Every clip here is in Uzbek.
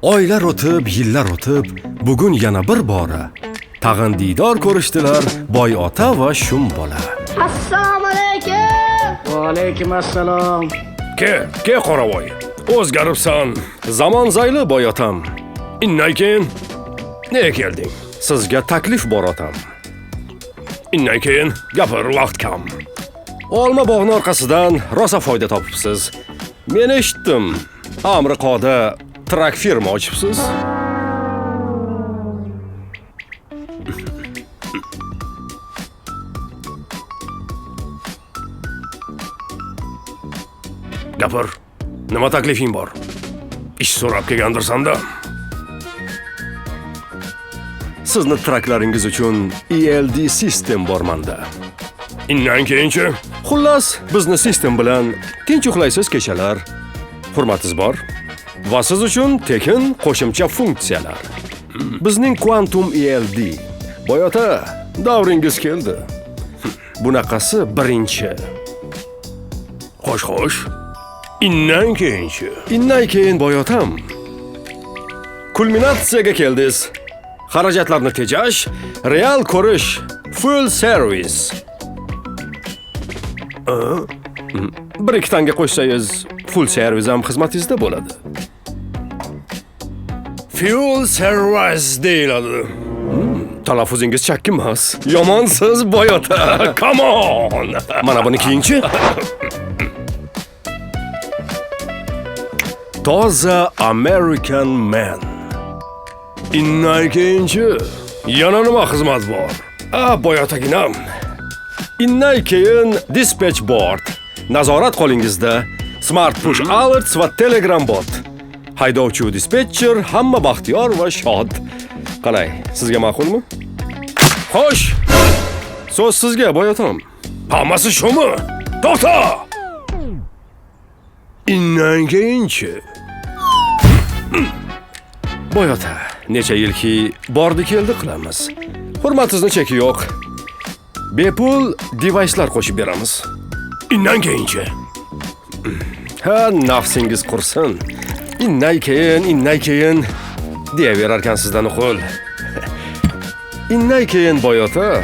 Oylar o'tib, yillar o'tib, bugun yana bir bora tag'in diydor ko'rishdilar boy ota va shum bola. Assalomu alaykum. Va alaykum assalom. Ke, ke qoravoy. O'zgaribsan. Zamon zayli boy otam. Innay keyin nega kelding? Sizga taklif bor otam. Innay keyin gapir, vaqt kam. Olma bog'ni orqasidan rosa foyda topibsiz. Men eshitdim. Amriqoda trak firma ochibsiz. Gapir. Nima taklifing bor? Ish so'rab kelgandirsan-da. Sizni traklaringiz uchun ELD system bor menda. Inndan keyinchi? Xullas, bizni system bilan tinch uxlaysiz kechalar. Hurmatingiz bor. Va siz uchun tekin qo'shimcha funksiyalar. Bizning Quantum ELD. Boy ota, davringiz keldi. Bunaqasi birinchi. Xo'sh, xo'sh. Inndan keyinchi? Inndan keyin boy otam. Kulminatsiyaga keldingiz. Xarajatlarni tejash, real ko'rish, full service. Bir ikki tanga qo'shsangiz, full service ham xizmatingizda bo'ladi. Full service deyiladi. Talaffuzingiz chakki emas. Yomonsiz boy ota. Come on. Mana buni kiyingchi. Toza American man. Inndan keyinchi yana nima xizmat bor? A, boy otaginam. Inndan keyin dispatch board. Nazorat qo'lingizda. Smart push alerts va Telegram bot. Haydovchi va dispetcher hamma baxtiyor va shod. Qalay, sizga ma'qulmi? Xo'sh. So'z sizga, boy otam. Hammasi shumi? To'xta! Inndan keyinchi? Boy ota, necha yilki bordi keldi qilamiz. Hurmatingizni cheki yo'q. Bepul devicelar qo'shib beramiz. Inndan keyinchi? Ha, nafsingiz qursin. Inndan keyin, inndan keyin deyaverarkansizdan nuqul. Inndan keyin boy ota,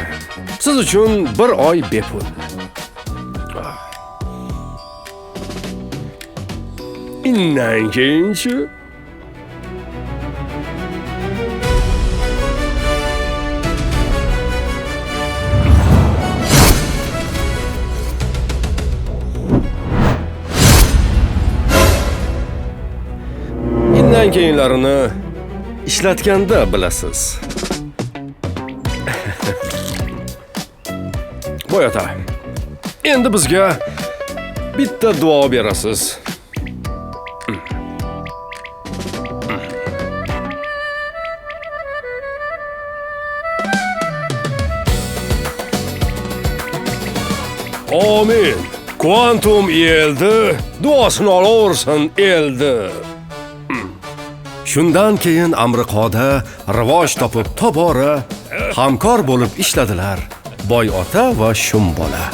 siz uchun bir oy bepul. Inndan keyinchi? Inndan keyinlarini ishlatganda bilasiz. Boy ota, endi bizga bitta duo berasiz. Amin. Quantum eldi, duosini olaversin eldi. Shundan keyin Amriqoda rivoj topib tobora hamkor bo'lib ishladilar boy ota va shum bola.